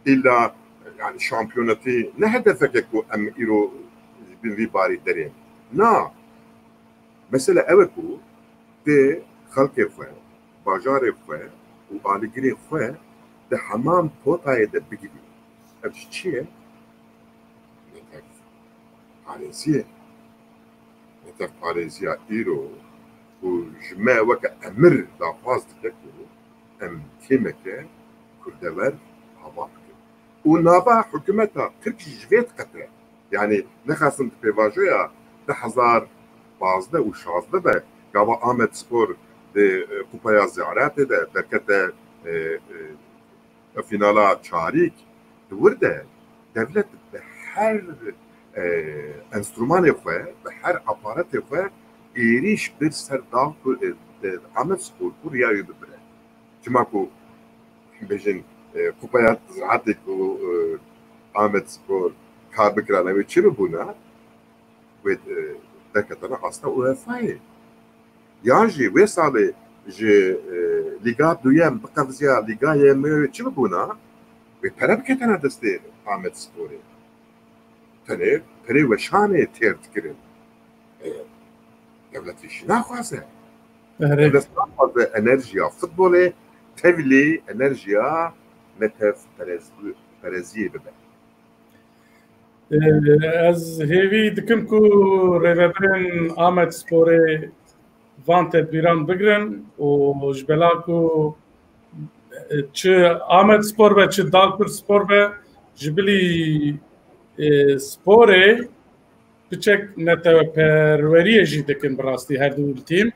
îlla, yanî, şampiyonetî ne hedefeke ku em îro ji bin vî barî derên. Na, mesele ew e ku tê xelkê xwe, bajarê xwe û alîgirê xwe di heman potayê de bigirî. Ev jî çi ye? Netewparêzî ye. Netewparêziya îro ku ji me weke emir daxwaz dike ku em tîmeke kurdewer ava bikin. Û nava hikûmeta Tirk jî ji vê diqete. Yanî nexasim di pêvajoya du hezar pazdeh û şazdeh de gava Amedspor di, e, Kupaya Zeratê de derkete, e, e, fînala çarîk. Di wir de dewlet bi her, e, enstrûmanê xwe, bi her aparatê xwe êrîş bir ser dal ku, e, e, Amedspor ku riya wî bibire. Çima ku, bêjin, e, Kupaya Zeratê ku, e, Amedspor ka bikirana wê çi bibûna? Wê, e, derketana asta UEFA'yê. Yan jî wê salê ji, e, Lîga Duyem biqeviziya Lîga Y M U'yê çi bibûna? Wê pere biketena destê Amedsporê. Tenê perê weşanê têr dikirin. E, dewletê jî naxwaze. Erê. Dewlet naxwaze enerjiya futbolê tevlî enerjiya netewperez-, pereziyê bibe. Ee, ez hêvî dikim ku rêvebirên Amedsporê van tedbîran bigrin û ji bela ku, e, çi Amedspor be, çi Dalkur Spor be, ji bilî, e, sporê piçek neteweperweriyê jî dikin bi rastî her du tîm.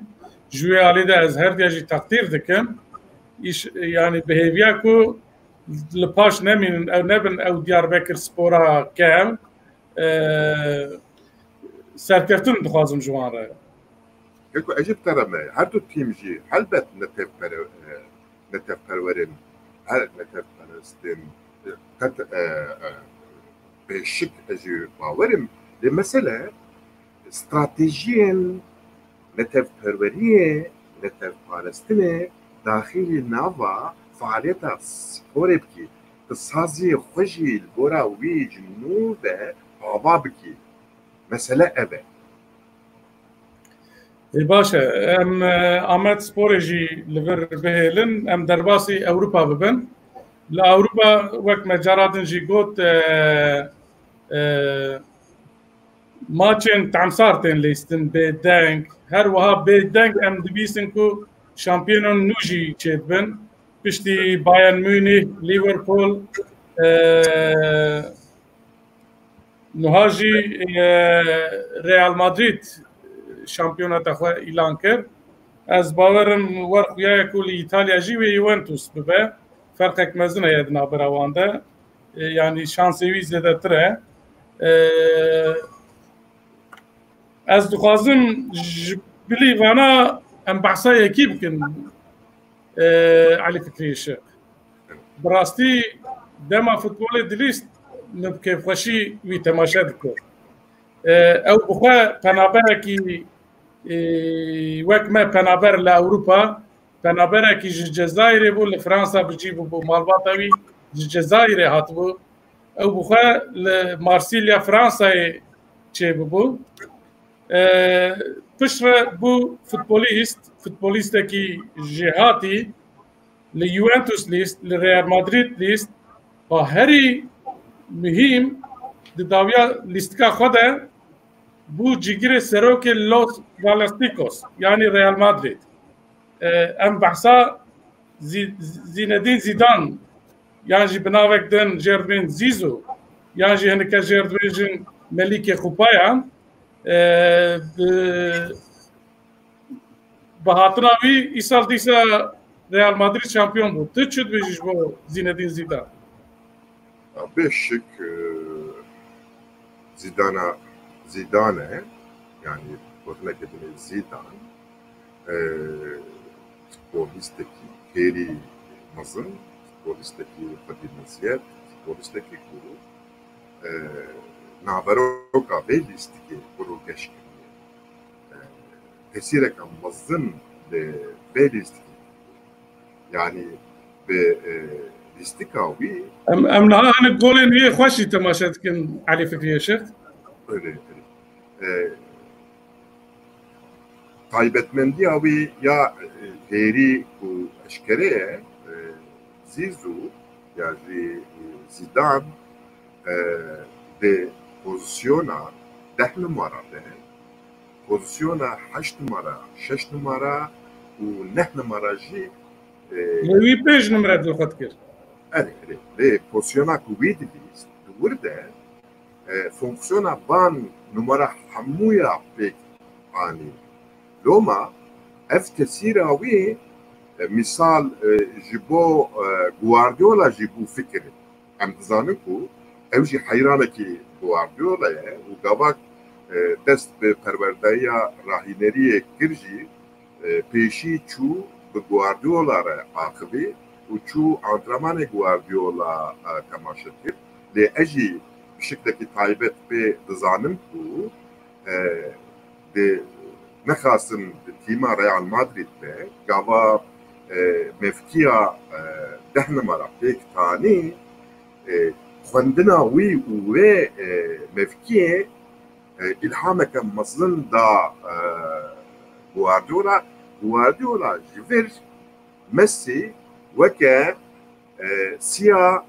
Ji wê alî de ez her diya jî teqdîr dikim. Îş, yanî bi hêviya ku li paş nemînin, ew nebin ew Diyarbekir Spora kev, e, serkeftin dixwazim ji wan re. Heko ez jî bi te re me, her du tîm jî helbet netewpere-, e, netewperwerên, her netewperestên, e, qet, e, e, pêşik ez jî bawer im. Lê mesele stratejiyên netewperweriyê, netewparestinê daxilî nava faaliyeta sporê bikî, tu saziyê xwe jî li gora wî ji nû ve ava bikî. Mesele ev e. Ê, baş e. Em, e, Amedsporê jî li vir bihêlin. Em derbasî Ewropa bibin. Li Ewropa wek me cara din jî got, e, e, maçên temsar tên lîstin bêdeng. Her wiha bêdeng em dibîsin ku şampiyonên nû jî çêdibin. Piştî Bayern Munîh, Liverpool, e, niha jî, e, Real Madrid şampiyoneta xwe îlan kir. Ez bawer im wer xuya ye ku li Îtalya jî wê Juventus bibe. Ferqek mezin heye di navbera wan de. E, yanî şansê wî zêdetir e. E, ez dixwazim ji bilî vana em behsa yekî bikin. e, Elî Fikrî Işık. Bi rastî dema futbolê dilîst min bi kêfxweşî wî temaşe dikir. E, ew bi xwe penaberekî, e, wek me penaber li Ewropa, penaberekî ji Cezayirê bû, li Fransa bi cî bûbû, malbata wî ji Cezayirê hatibû. Ew bi xwe li Marsilya Fransayê çêbûbû. E, piştre bû futbolîst, futbolîstekî jêhatî, li Juventus lîst, li Real Madrid lîst, ha herî muhîm di dawiya lîstika xwe de bû cîgirê serokê Los Galacticos, yanî Real Madrid. E, em behsa Zî-, Zinedine Zidane, yan jî bi navek din jê re dibên Zîzo, yan jî hinike jê re dibêjin Melîkê Kupayan, e, bi, bi hatina wî îsal dîsa Real Madrid şampiyon bû. Tu çi dibêjî ji bo Zinedine Zidane? Bê şik, e, Zidana, Zidane, yanî gotineke din ê Zidane, e, futbolîstekî hêrî mezin, futbolîstekî xwedî meziyet, futbolîstekî ku, e, naveroka vê lîstikê ku rûgeş kiriye. E, tesîreke mezin li vê lîstikê. Yanî bi, e, lîstika wî. Em, em niha hinek golên wî yê xweş jî temaşe dikin, Elî Fikrî Işık. Öyle, öyle. E, taybetmendiya wî ya, e, hêrî ku eşkere ye, e, Zîzo ya jî, e, Zidane, e, di pozisyona deh numara de, pozisyona heşt numara, şeş numara û neh numara jî, e, Lê wî pênc numre dilxwe dikir. Erê, erê. Lê pozisyona ku wî dilîst, di wir de, e, fonksiyona van numara hemûya pêk anî. Loma ev tesîra wî, e, misal, e, ji bo, e, Guardiola jî bû fikir. Em dizanin ku ew jî heyranekî Guardiola ye û gava, e, dest bi perwerdeya rahîneriyê kir jî, e, pêşî çû bi Guardiola re axivî û çû antrenmanê Guardiola, e, temaşe kir. Lê ez jî bi şiklekî taybet pê dizanim ku, e, di, nexasim di tîma Real Madrid de gava, e, mevkiya, e, deh numara pêk tanî, e, xwendina wî û wê, e, mevkiyê, e, îlhameke mezin da, e, Guardiola. Guardiola ji vir Messi weke, e, siya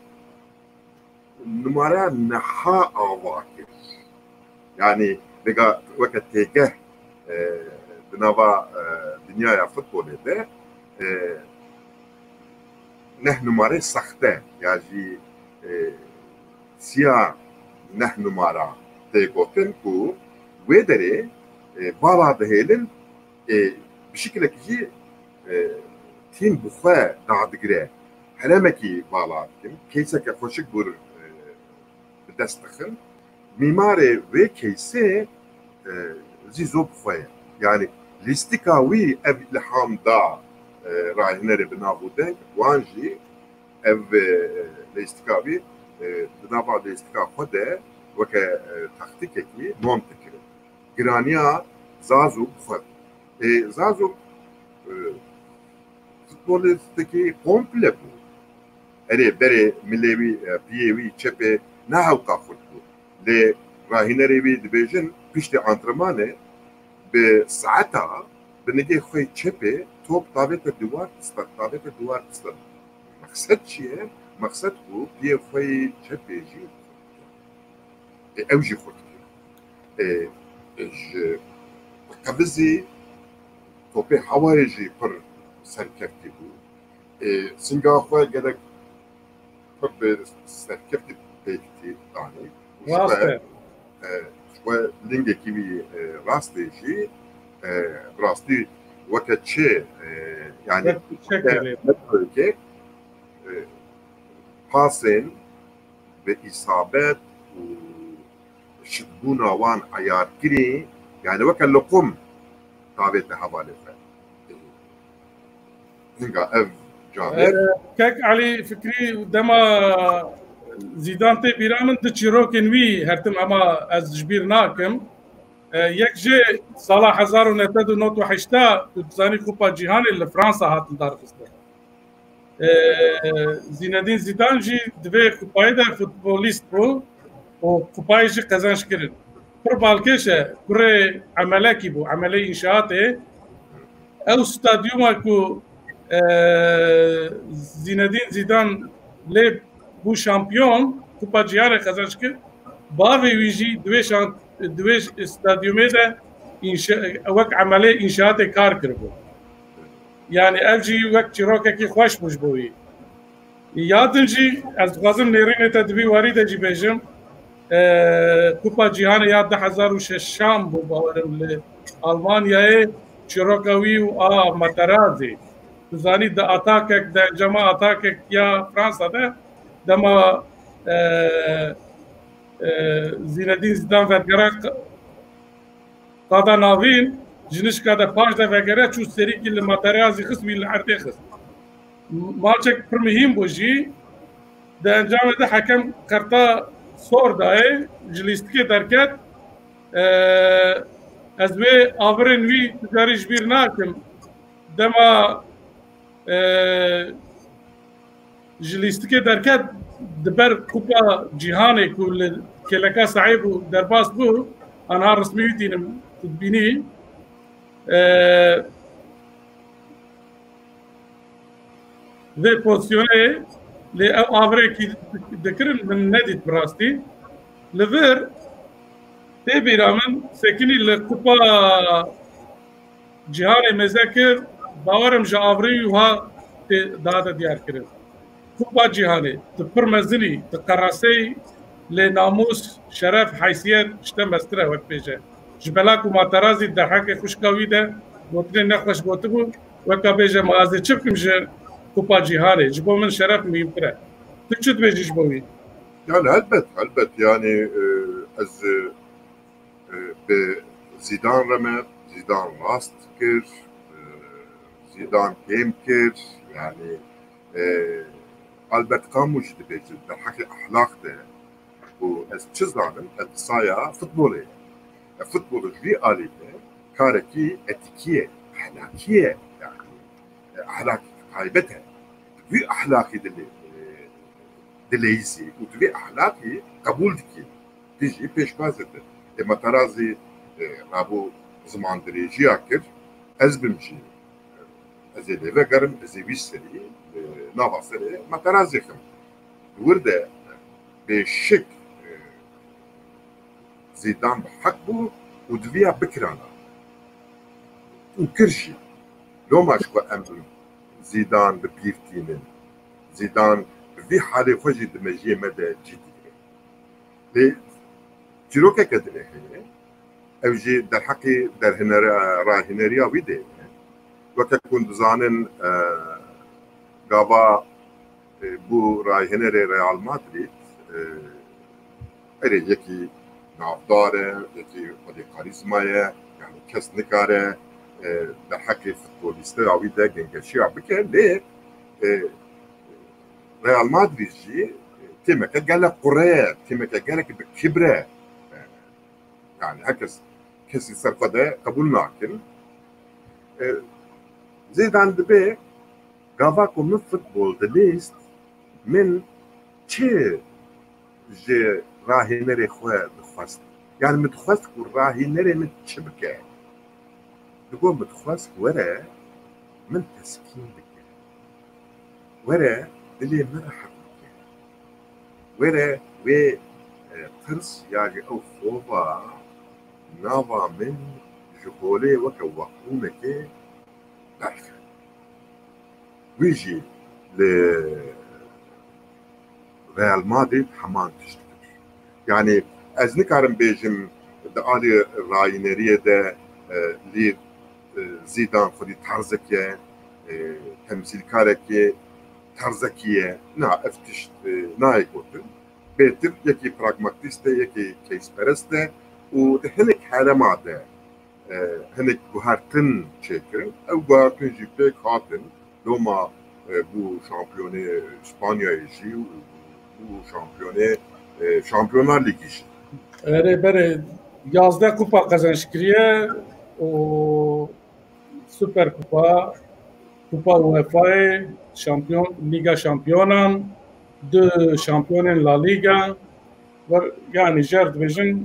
numara niha ava kir. Yanî vêga weke têgeh, e, di nava, e, dinyaya futbolê de, e, neh numarê sexte ya jî, e, siya neh numara tê gotin ku wê derê, e, bala dihêlin, e, bi şiklekî jî, e, tîm bi xwe dadigire. Heremekî bala dikin. Keyseke xweşik bûr, e, bi dest dixin. Mîmarê wê keysê, e, Zîzo bi xwe ye. Yanî lîstika wî ev îlham da, e, rahînerê bi nav û deng, wan jî ev, e, lîstika wî, e, di nava lîstika xwe de weke, e, taktîkekî nom dikirin. Giraniya Zazo bi xwe. Ê, Zazo, e, futbolistekî komple bû. Erê, berê milê wî, e, piyê wî çepê ne hewka xurt bû. Lê rahînerê wî dibêjin, piştî antrenmanê bi saeta bi nigê xwe yê çepê top tavête diwar dista, tavête diwar dista. Mexsed çi ye? Mexsed ku piyê xwe yê çepê jî, e, ew jî xurt bû. E, e, ji qevizî topê hewayê jî pir serkeftî bû. E, singa xwe gelek pir bi serkeftî pêk tî danî. Û ji Rast xwe, e. e, ji xwe lingekî wî, e, rastê jî, e, bi rastî weke çi, e, yanî Wek çiçek weke, e, pasên bi îsabet û şitbûna wan eyarkirî, yanî weke liqum tavête hevalê xwe. Hinga ev cavê. Kek Elî Fikrî, dema Zîdan tê bîra min, di çîrokên wî her tim hema ez ji bîr nakim. E, yek jê sala hezar û neh sed û nod û heşta, tu dizanî Kupa Cîhanê li Fransa hatin darxistin. E, Zinedîn Zîdan jî di vê kupayê de futbolîst bû û kupayê jî qezenc kirin. Pir balkêş e, kurê emelekî bû, emelê înşaatê. Ew stadyuma ku, e, Zinedîn Zîdan lê bû şampiyon, Kupa Cîhanê qezenc kir, bavê wî jî di wê şan-, di wê stadyumê de înşa-, wek emelê înşaatê kar kiribû. Yani ev jî wek çîrokekî xweş bû ji bo wî. Ya din jî ez dixwazim nêrînê te di vî warî de jî bêjim. E, Kupa Cîhanê ya du hezar û şeşan bû, bawerim, li Almanyayê, çîroka wî û a Materazî. Tu zanî di atakek, di encama atakek ya Fransa de dema, e, e, Zinedîn Zîdan vegere q-, qada navîn, ji nişka de paş de vegere çû serîkî li Materazî xist, wî li erdê xist. Maçek pir muhîm bû jî. Di encamê de hekem qerta sor dayê, ji lîstikê derket. E, ez wê avirên wî tu carî ji bîr nakim. Dema, e, ji lîstikê derket, di ber Kupa Cîhanê ku li kêleka Saî bû derbas bû, anha resmî wî tînim, tu dibînî. E, vê pozisyonê lê ew avirekî dikirin, min nedît bi rastî. Li vir tê bîra min, sekinî li Kupa Cîhanê mêze kir, bawerim ji avirî wiha tê dihate diyar kirin. Kupa Cîhanê, tu pir mezinî, tu qeraseyî, lê namûs, şeref, heysiyet ji te mestir e wek bêje. Ji bela ku Materazî derheqê xwişka wî de gotinên nexweş gotibû, weka bêje, ma ez ê çi bikim ji Kupa Cîhanê? Ji bo min şeref muhîmtir e. Tu çi dibêjî ji bo wî? Yani helbet, helbet, yani, e, ez, e, e, bi Zîdan re me, Zîdan rast kir, e, Zîdan kêm kir, yani, e, Albert Camus jî dibêje, derheqê ehlaq de, û ez çi zanim, ev saya futbolê ye. E, futbol ji vî alî de karekî etîkî ye, ehlakî ye, yani, e, ehlak taybet e. Vî ehlakî dilê, e, dileyîzî û tu vî ehlakî qebûl dikî. Tu jî pêşbazê te. Ê Materazî, e, rabû zimandirêjiya kir, ez bim jî. Ez ê lê vegerim, ez ê wî serî, e, nava serê Materazî xim. Di wir de bêşik, e, Zîdan bi heq bû û diviya bikirana. Û kir jî. Loma ji ku em Zîdan bi bîr tînin. Zîdan bi vî halê xwe jî di mejiyê me de cî digire. Lê çîrokeke din heye. Ew jî derheqê derhinere-, rahîneriya wî de ye. Weke ku hûn dizanin, e, gava, e, bû rahînerê Real Madrid, e, erê yekî navdar e, yekî xwedî karîzma ye, yani kes nikare, e, derheqê futbolîsteya wî de gengeşiya bike, lê, e, Real Madrid jî tîmeke gelek qure ye, tîmeke gelek bi kibr e. Yani her kes kesî ser xwe de qebûl nakin. E, Zîdan dibê gava ku min futbol dilîst, min çi ji rahînerê xwe dixwest? Yani min dixwest ku rahînerê min çi bike? Digot min dixwest were min teskîn bike. Were dilê min rehet bike. Were wê, e, tirs ya jî ew xova nava min ji holê weke weqûnekê berxe. Wî jî li Real Madrid heman tişt kir. Yani ez nikarim bêjim di alî rayîneriyê de, e, lîr, e, Zîdan xwedî terzek e, e, temsîlkarekê terzekî ye. Na, ev tişt, e, nayê gotin. Bêtir yekî pragmatîst e, yekî keysperest e û di hinek herema de, e, hinek guhertin çêkirin. Ew guhertin jî pêk hatin. Roma e, bû şampiyonê Spanyayê jî û bû şampiyonê e, Şampiyonlar Lîgî jî. Erê berê yazdeh kupa qezenç kiriye û Super Kupa, Kupa UEFA'yê, Şampiyon, Lîga Şampiyonan, du şampiyonên La Lîga, yanî jer dibêjin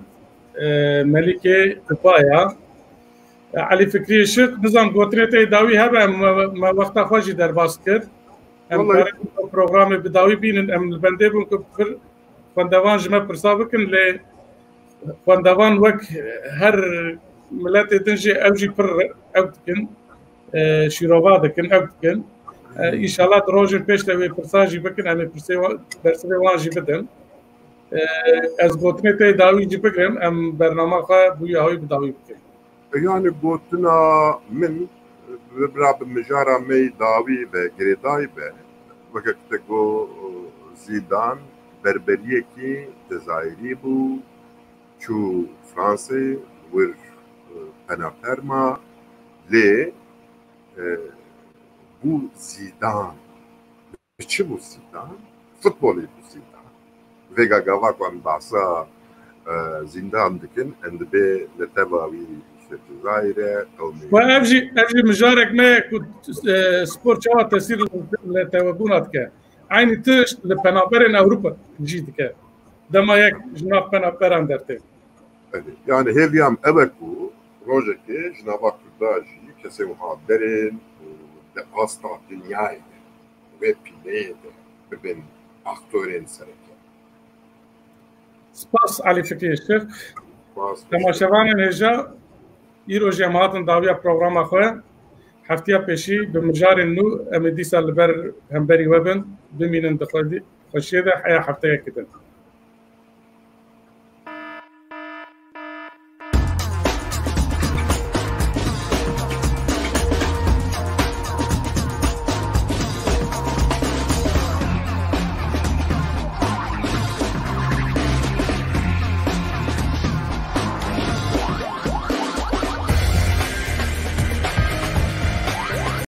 e, Melîkê Kupa ya. Elî Fikrî Işik, nizam gotinê te dawî hebe, me wexta xwe jî derbas kir. Em karin programê bi dawî bînin, em li bendê bûn ku pir xwendevan ji me pirsa bikin, lê xwendevan wek her miletê din jî ew jî pir ew dikin, e, şîrova dikin, ew dikin. E, îşallah di rojên pêş de wê pirsa jî bikin, em ê pirsê wan, bersivê wan jî bidin. E, ez gotinê te dawî jî bigirim, em bernama xwe bûye hawî bi dawî bikin. Yani gotina min bira bi mijara me dawî ve girêdayî be. Weke te go Zîdan berberiyekî Cezayirî bû, çû Fransê, wir penaperma lê bû Zîdan. Bi çi bû Zîdan? Futbolê bû Zîdan. Vêga gava ku em bahsa e, Zîdan dikin, em dibê neteva wî işte Cezayir'e, qewmê. Ve ev jî, ev jî mijarek me ye ku e, spor çawa tesîr li netewebûna dike. Eynî tişt li penaberên Ewropa jî dike. Dema yek ji nav penaberan dertê. Belê. Yani hêviyam ev e ku rojekê ji nava Kurda jî kesên wiha derên û di asta dinyayê de, vê pîleyê de bibin aktorên sereke. Spas Elî Fikrî Işik. Temaşevanên hêja, îro jî em hatin dawiya programa xwe. Heftiya pêşî bi mijarên nû em ê dîsa li ber hemberî we bin. Bimînin di xwedî-, xweşiyê de heya hefteyekî din.